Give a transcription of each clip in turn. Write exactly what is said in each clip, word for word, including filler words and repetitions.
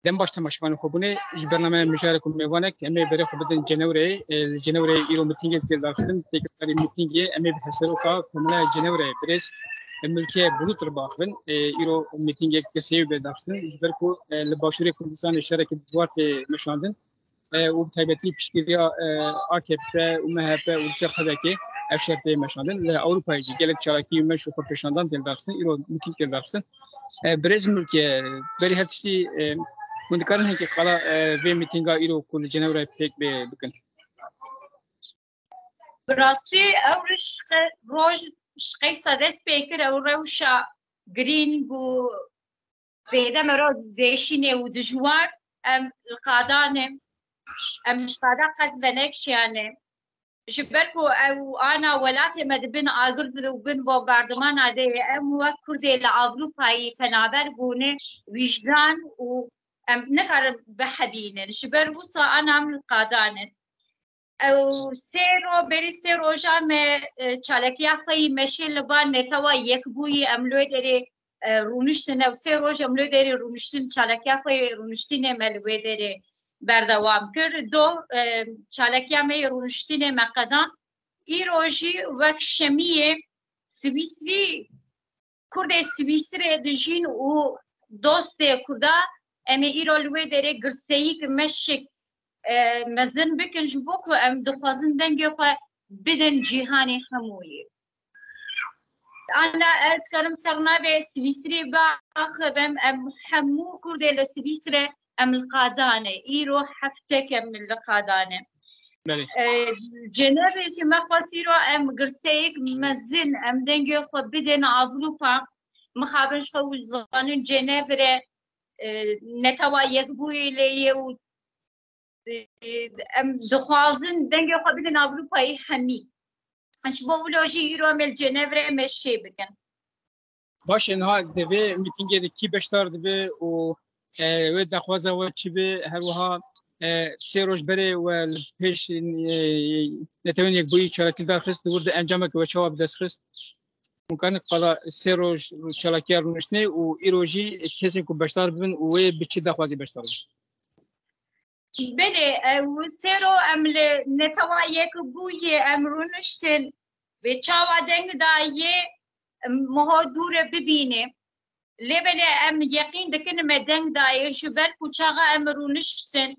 Dem baş temaşevanên xwe bûne. Ji bernameya mijarek û mêvanek em ê berê xwe bidin Cenewreyê. E, li Cenewreyê îro mitîngê dike daxistin. Têkildarî mitîngê em ê bi hevseroka Komeleya Cenewreyê birêz Mülkiye Bulut re biaxivin. E, îro mitîngek tirseyê bê daxistin. Ji ber ku, e, li Başûrê Kurdistanê şerekî dijwar tê meşandin. E, û bi taybetî piştgiriya, e, A K P û M H P û dîsa P D K ev şer tê meşandin. Li Ewropayê jî gelek çalakî û meş û xwepêşandan tê lidarxistin, îro mitîng tê lidarxistin. E, birêz Mülkiye, berî her tiştî, e, hûn dikarin hinkî qala, e, vê mitînga îro ku li Cenewreyê pêk bê bikin? Bi rastî ew roj ji qe-, roj ji qeysa dest pê kir, ew rewşa girîng û zêde mero dêşînê û dijwar em li qadan in. Em ji qada qet venekşiyane. Ji ber ku ew ana welatê me di bin agir de û bin bombardimana de ye, em wek Kurdê li Ewropayê penaber bûne, wîjdan û em nikarin bihebînin. Ji ber wisa ana em li qadan in. Ew sê ro-, berî sê roja me, e, çalakiya xwe yî meşê li ba netewa Yekbûyî, em li wê derê, e, rûniştin. Ew sê roj em li wê derê rûniştin, çalakiya xwe yê rûniştînê me li wê derê berdewam kir. Do, e, çalakiya me yê rûniştînê me qedand. Îro jî wek şemiyê Swîsrî Kurdê Swîsrê dijîn û dostê Kurda, em ê îro li wê derê girseyîk meşik, e, mezin bikin, ji bo ku em dixwazin dengê xwe bidin cîhanê hemûyê. Ana ez karim ser navê Swîsrê biaxivim, em hemû Kurdê li Swîsrê em li qadan e. Îro heftek em li qadan e. Belê. E, Cenevre jî me xwest îro em girseyek mezin, em dengê xwe bidin Ewropa. Mixabin ji xwe û zanin Cenevre, e, netewa yekbûyî lê ye û, e, em dixwazin dengê xwe bidin Ewropayê hemî. Ji bo wilo jî îro em ê li Cenevre meşê bikin. Baş e, niha di vê mîtîngê de kî beşdar dibe û, e, wê daxwaza we çi be? Her wiha, e, sê roj berê we li pêş, e, Netewên Yekbûyî çalakî li dar xist, di wir de encameke we çawa bi dest xist? Hûn karin qala sê roj çalakiya rûniştinê û îro jî kesên ku beşdar bibin û wê bi çi daxwazî beşdar bibin? Belê, ew sê ro em li netewa Yekbûyî em rûniştin, vê çawa deng dayê, em, miho dûre bibîne. Lê belê em yeqîn dikin me deng dayê, ji ber ku çaxa em rûniştin,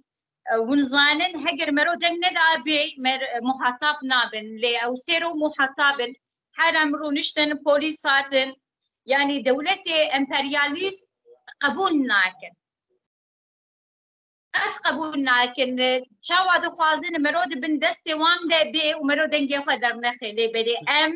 e, hûn zanin, heger mero deng nedabê, mer-, muhatab nabin. Lê ew sê ro muhatab in. Her em rûniştin, polîs hatin. Yanî dewletê emperyalîst qebûl nakin. Qet qebûl nakin. Çawa dixwazin mero di bin destê wan de bê û mero dengê xwe dernexe. Lê belê em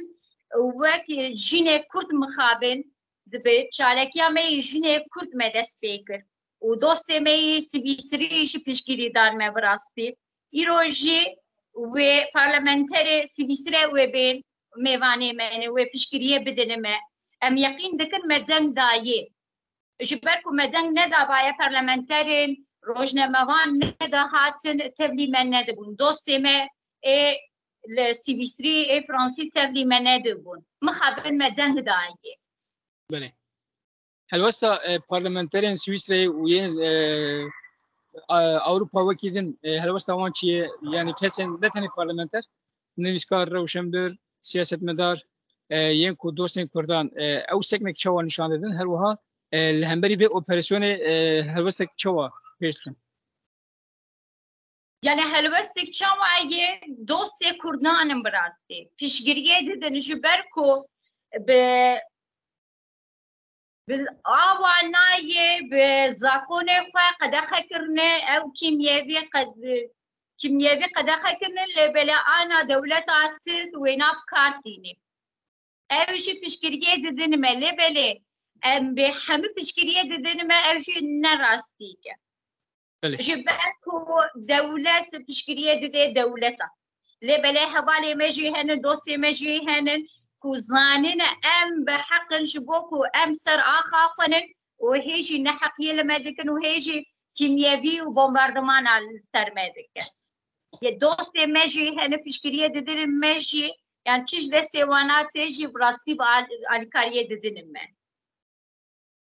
wek jinê Kurd mixabin dibe. Çalakiya me yê jinê Kurd me dest pê kir. Û dostê me yê Swîsrî jî piştgirî dan me bi rastî. Îro jî wê parlamenterê Swîsre wê bên mêvanê me ne, wê piştgiriyê bidin me. Em yeqîn dikin me deng dayê. Ji ber ku me deng nedabaye parlamenterên rojnamevan nedihatin tevlî me nedibûn. Dostê me ê li Swîsrî, ê Fransî tevlî me nedibûn. Mixabin me deng dayê. Belê. Helwesta, e, parlamenterên Swîsreyê û yên, e, a-, Ewropa wekî din, e, helwesta wan çi ye? Yanî kesên ne tenê parlamenter, nivîskar, rewşenbir, siyasetmedar, e, yên ku dostên Kurdan, e, ew seknek çawa nîşan didin, her wiha, e, li hemberî vê operasyonê, e, helwestek çawa pêş dixin? Yani helwestek çawa ye, dostê Kurdan in bi rastî. Piştgiriyê didin ji ber ku bi, bi awa nayê, bi zakonê xwe qedexe kirine, ew kîmyevî qed-, kîmyevî qedexe kirine, lê belê ana dewleta Tirk wêna bi kar tînî. Ew jî piştgiriyê didin me, lê belê em bê hemî piştgiriyê didin me, ew jî ne rastîk e. Belê. Ji ber ku dewlet piştgiriyê didê dewleta. Lê belê hevalê me jî henin, dostê me jî henin ku zanine em bi heq in ji bo ku em ser axa xwe nin û hê jî neheqiyê li me dikin û hê jî kîmyevî û bombardimana li ser me dikin. Yê dostê me jî hene piştgiriyê didin me jî, yan çi ji destê wana tê jî bi rastî bi al-, alîkariyê didin me.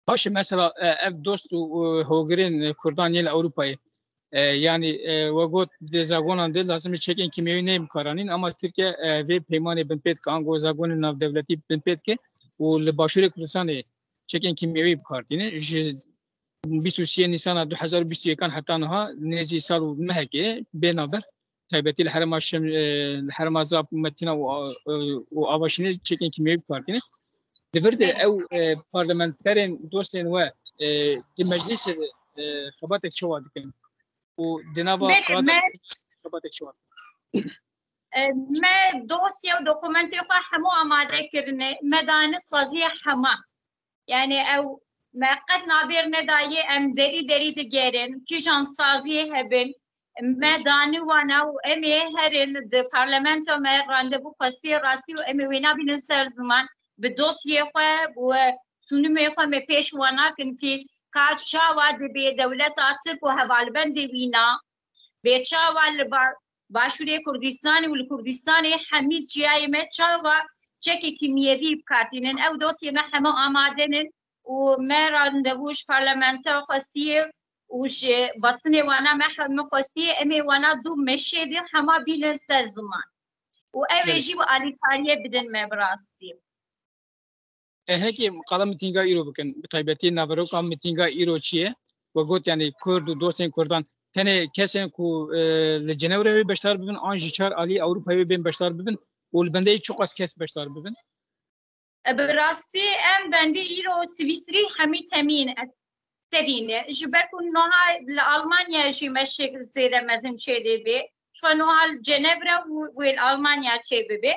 Baş e, mesela, e, ev dost û, û hogirên Kurdan yên li Ewropayê, e, yanî, e, we got di zagonan de lazim e çekên kîmyewî neyên bikaranîn, ama Tirkiye, e, vê peymanê binpê dike, ango zagonên navdewletî binpê dike û li Başûrê Kurdistanê çekên kîmyewî bi kar tîne. Ji bîst û sê Nîsana du hezar û bîst û yekan heta niha nêzî sal û mehekê bê navber, taybetî li herêma Şem-, e, li herêma Zap û Metîna û, e, û Avaşînê çekên kîmyewî bi kar tîne. Di vir de ew, e, parlamenterên dostên we, e, di meclîsê de, e, xebatek çawa dikin? Û di nava Belê, xebata-, me xebatek çawa dikin? E, me dosye û dokumentê xwe hemû amade kirine, me dane saziyê hema. Yani ew me qet navêr nedayê, em derî derî digerin, kîjan saziyê hebin, me danî wana û em ê herin di parlamento me randevû xwestiye rastî û em ê wê nabînin ser ziman, bi dosyê xwe û sunimê xwe me pêş wana kin kî ka çawa dibê dewleta Tirk û hevalbendê wîna bê çawa li ba-, Başûrê Kurdistanê û li Kurdistanê hemî ciyayê me çawa çekê kîmyevî bi kar tînin. Ew dosyê me heme amade nin û me randevû ji parlamenta xwestiye û ji basinê wana me heme xwestiye, em ê wana du meşê de hema bînin ser ziman. Û ew ê Belê. jî bi alîkariyê bidin me bi rastî. E, hinekî qala mitînga îro bikin, bi taybetî naveroka mitînga îro çi ye? We got, yanî Kurd û dostên Kurdan tenê kesên ku, e, li Cenewreyê wê beşdar bibin, an jî çar alî Ewropayê wê bên beşdar bibin û li bendeyê çiqas kes beşdar bibin? E, bi rastî em bendî îro Swîsrî hemî temîn, e, terîne. Ji ber ku niha li Almanya jî meşek zêde mezin çêdê bê. Çi niha li Cenevre û wê li Almanya çêbibe.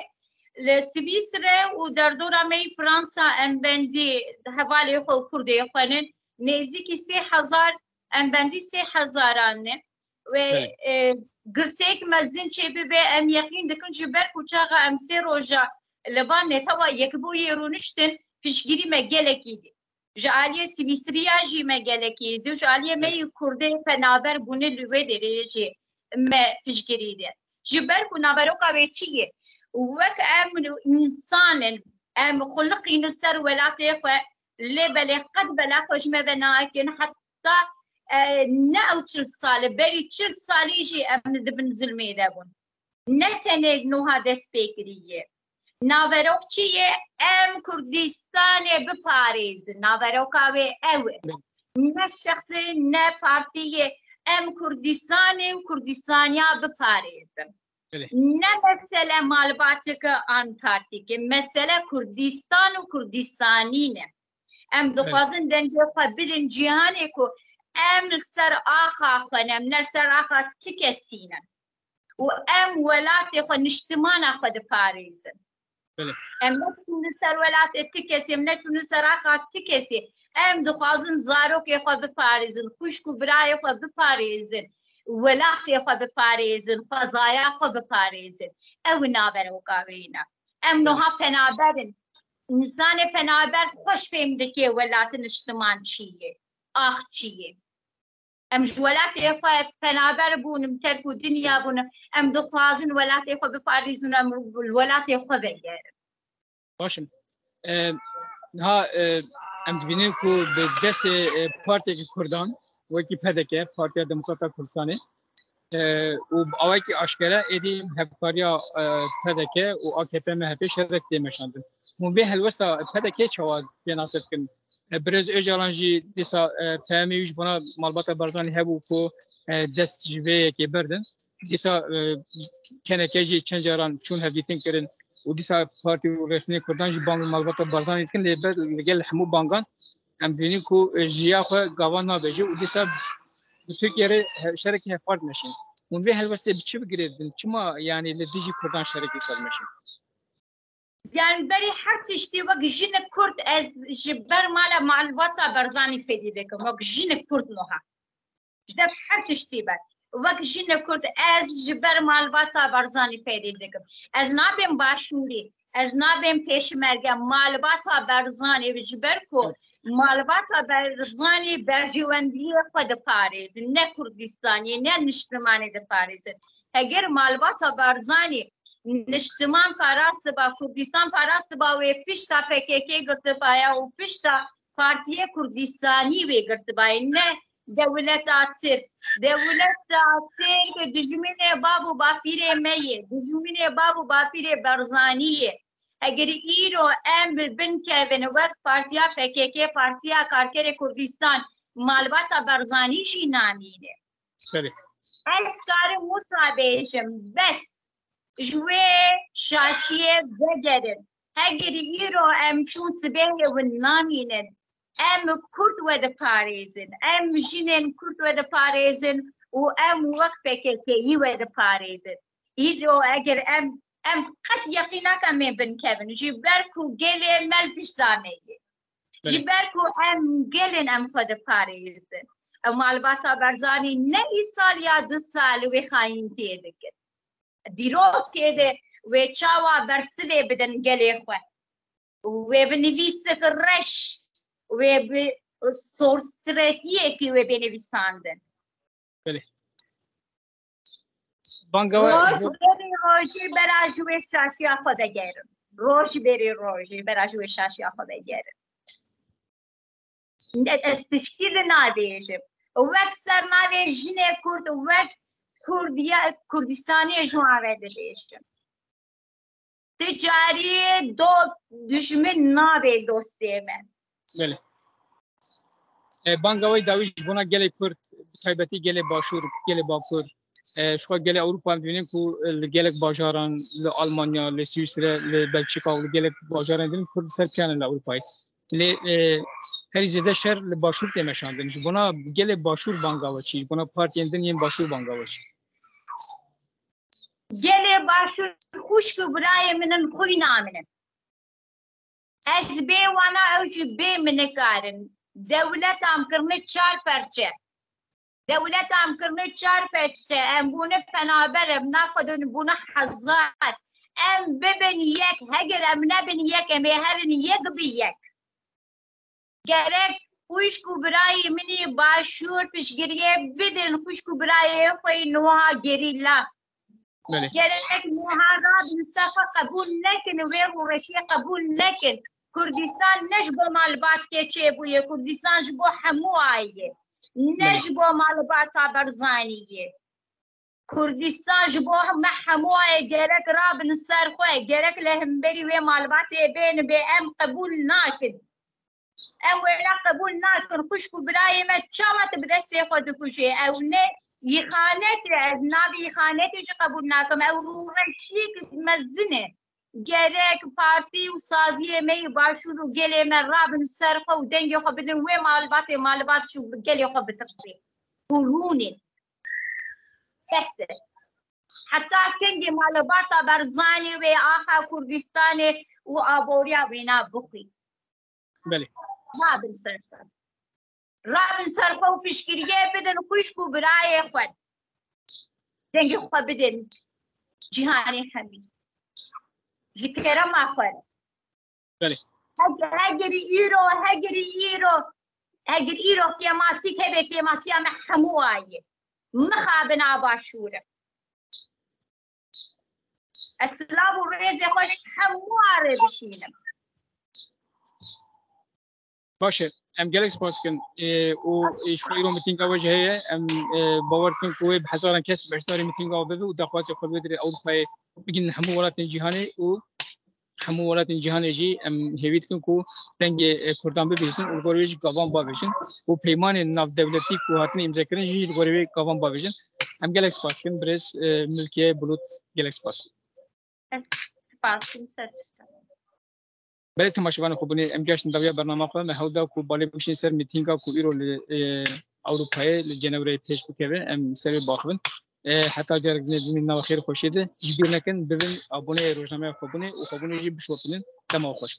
Li Swîsre û derdora me yî Fransa em bendî hevalê xwe û kurdê xwe nin. Nêzîkî sê hezar, em bendî sê hezaran ne. Wê, Belê. e, girseyek mezin çêbibe, em yexîn dikin ji ber ku çaxa em sê roja li van netewa yekbûyê rûniştin, piştgirî me gelekî dî. Ji aliyê Swîsriya jî me gelekî dî, ji aliyê me Belê. yî Kurdê penaber bûne li wê derê jî me piştgirî dî. Ji ber ku naveroka wê çi ye? Wek em însan in, em xuliqînin ser welatê xwe, lê belê qet bela xwe ji me ve nakin, heta, e, ne ew çil salî, berî çil salî jî em di bin zilmê de bûn. Ne tenê niha dest pê kiriye. Naverok çi ye? Em Kurdistanê biparêzin. Naveroka wê ew e. Ne şexsê, ne partiyê. Em Kurdistanê û Kurdistaniya biparêzin. Belê. Ne mesele malbatike an partike. Mesele Kurdistan û Kurdistanî ne. Em Belê. dixwazin dengê xwe bidin cîhanê ku em li ser axa xwe ne, em ne li ser axa ti kesî ne. Û em welatê xwe, niştimana xwe diparêzin. Belê. Em neçûn li ser welatê ti kesî, em neçûn li ser axa ti kesî. Em dixwazin zarokê xwe biparêzin, xwişk û birayê xwe biparêzin, welatê xwe biparêzin, xwezaya xwe biparêzin. Ew naveroka wê ne. Em Belê. niha penaber in. Însanê penaber xweş fêm dike welat niştiman çi ye, ax çi ye. Em ji welatê xwe penaber bûn, em terk û dinya bûn. Em dixwazin welatê xwe biparêzin, em li welatê xwe vegerin. Baş e. E, niha, e, em dibînin ku bi destê, e, partiyeke Kurdan, wekî P D K, Partiya Demokrata Kurdistanê, e, û bi awayekî aşkere êdî hevkariya, e, P D K û A K P M H P şerek tê meşandin. Hûn vê helwesta P D K çawa pênase dikin? E, Birêz Ocalan jî dîsa, e, peyamê wî ji bona malbata Barzanî hebû ku, e, dest ji vê yekê berdin. Dîsa, e, K N K jî çend caran çûn hevdîtin kirin û dîsa partî û rêxistinên Kurdan jî bang li malbata Barzanî dikin, lê ber li gel hemû bangan em dibînin ku, e, ji ya xwe gava nabêje û dîsa bi Tirkiye re he-, şerekî hevpar dimeşin. Hûn vê helwestê bi çi bi girê didin? Çima, yanî, li dijî Kurdan şerekî wisa dimeşin? Yani berî her tiştî wek jinik Kurd ez ji ber mala malbata Barzanî fedî dikim. Wek jinik Kurd niha. Ji ber her tiştî ber. Wek jinik Kurd ez ji ber malbata Barzanî fedî dikim. Ez nabêm Başûrî, ez nabêm Pêşmerge, malbata Barzanî ji ber ku Evet. malbata Barzanî berjewendiyê xwe diparêzin. Ne Kurdistanê, ne niştimanê diparêzin. Heger malbata Barzanî niştiman parastiba, Kurdistan parastiba, wê pişta P K K girtibaya û pişta Partiyê Kurdistanî wê girtibayê, ne dewleta Tirk. Dewleta Tirk dijminê bav û bapîrê me ye, dijminê bav û bapîrê Barzanî ye. Eger îro em bi bin kevin wek Partiya P K K, Partiya Karkerê Kurdistan, malbata Barzanî jî namîne. Belê. Ez karim wisa bêjim, bes ji wê şaşiyê vegerin. Heger îro em çûn sibehê win namînin, em Kurd we diparêzin, em jinên Kurd we diparêzin û em wek P K K'yî we diparêzin. Îro eger em, em qet yeqîn nakin em ê bin kevin, ji ber ku gelê me li pişta me ye. Ji ber ku em gelên em xwe diparêzin. Ew malbata Barzanî ne îsal ya du sal wê xayîntiyê dikin. Dîrokê de wê çawa bersivê bidin gelê xwe. Wê bi nivîsik reş, wê bi sorstretiyekî wê bê nivîsandin. Belê. Banga we Roj berî rojî bera ji wê şaşiya xwe vegerin. Roj berî rojî bera ji wê şaşiya xwe vegerin. Ne, ez tiştî li nabêjim. Wek ser navê jinê Kurd, wek Kurdiya, Kurdistanê ji wan re dibêjim. Ti carî do dijmin nabê dostê me. Belê. E, banga we dawî ji bona gelê Kurd, bi taybetî gelê Başûr, gelê Bakur, e, ji xwe gelê Ewropa em dibînin ku, e, li gelek bajaran, li Almanya, li Swîsre, li Belçika û li gelek bajaran din Kurd li ser piyan in li Ewropayê. Lê, e, herî zêde şer li Başûr tê meşandin. Ji bona gelê Başûr banga we çi? Ji bona partiyên din yên Başûr banga we çi? Gelê Başûr xwişk û birayê min in, xwîna min in. Ez bê wana ew jî bê min nikarin. Dewleta em kirine çar perçe. Dewleta em kirine çar perçe. Em bûne penaber, em nav xwe dibûne hezar. Em bibin yek, heger em nebin yek, em ê herin yek bi yek. Gerek xwişk û birayê min ê Başûr piştgiriyê bidin xwişk û birayê xwe yên wiha gerîla. Belê. Gerek niha rabin ser xwe qebûl nekin, wê rûreşiyê qebûl nekin. Kurdistan ne ji bo malbatkê çêbûye, Kurdistan ji bo hemû aye. Ne Belê. Ji bo malbata Barzanî ye. Kurdistan ji bo me hemû aye, gerek rabin ser xwe, gerek li hemberî wê malbatê bên bê, em qebûl nakin. Em wêla qebûl nakin, xwişk û birayê me çawa tu bi destê xwe dikujê? Ew ne îxanet e, ez navê îxanetê jî qebûl nakim. Ew rûreşiyek mezin e. Gerek partî û saziyê me yê Başûr û gelê me rabin ser xwe û dengê xwe bidin wê malbatê, malbat ji gelê xwe bitirsê. Û rûnê. Bes e. Heta kengê malbata Barzanî wê axa Kurdistanê û aboriya wêna bixwî. Belê. Rabin ser xwe. Rabin ser xwe û piştgiriyê bidin xwişk û birayê xwe. Dengê xwe bidin cîhanê hemî. Ji kerema xwe. Belê. Heg-, hegirî îro, hegirî îro, hegir îro kêmasî hebe, kêmasiya me hemû aye. Mixabin a Başûr e. Ez silav û rêzê xwe ji hemû a re dişînim. Baş e. Em gelek spas dikin. Ê, û, ê, ji xwe îro mitînga we jî heye. Em, ê, bawer dikin ku wê bi hezaran kes beşdarî mitînga we bibe û daxwazê xwe bidire Ewropayê, bigihînin hemû welatên cîhanê û hemû welatên cîhanê jî em hêvî dikin ku dengê, ê, Kurdan bibihîzin û li gor wê jî gavan bavêjin û peymanên navdewletî ku hatine îmzekirin jî li gorî wê gavan bavêjin. Em gelek spas dikin. Birêz, ê, Milkiye Bulut, gelek spas. Ez spas dikim, ser çavan. Belê, temaşevanê xwebûnê, em gehiştin dawiya bernama xwe, me hewl da ku balê bikişîn ser mîtînga ku îro li, ê, Ewropayê, li Cenewreyê pêş bikeve, em ser wê biaxivin. Ê, heta carek dinê bimînin nava xêr û xweşiyê de. Ji bîr nekin, bibin aboneyê rojnameya Xwebûnê û Xwebûnê jî bişopînin. Dema we xweş.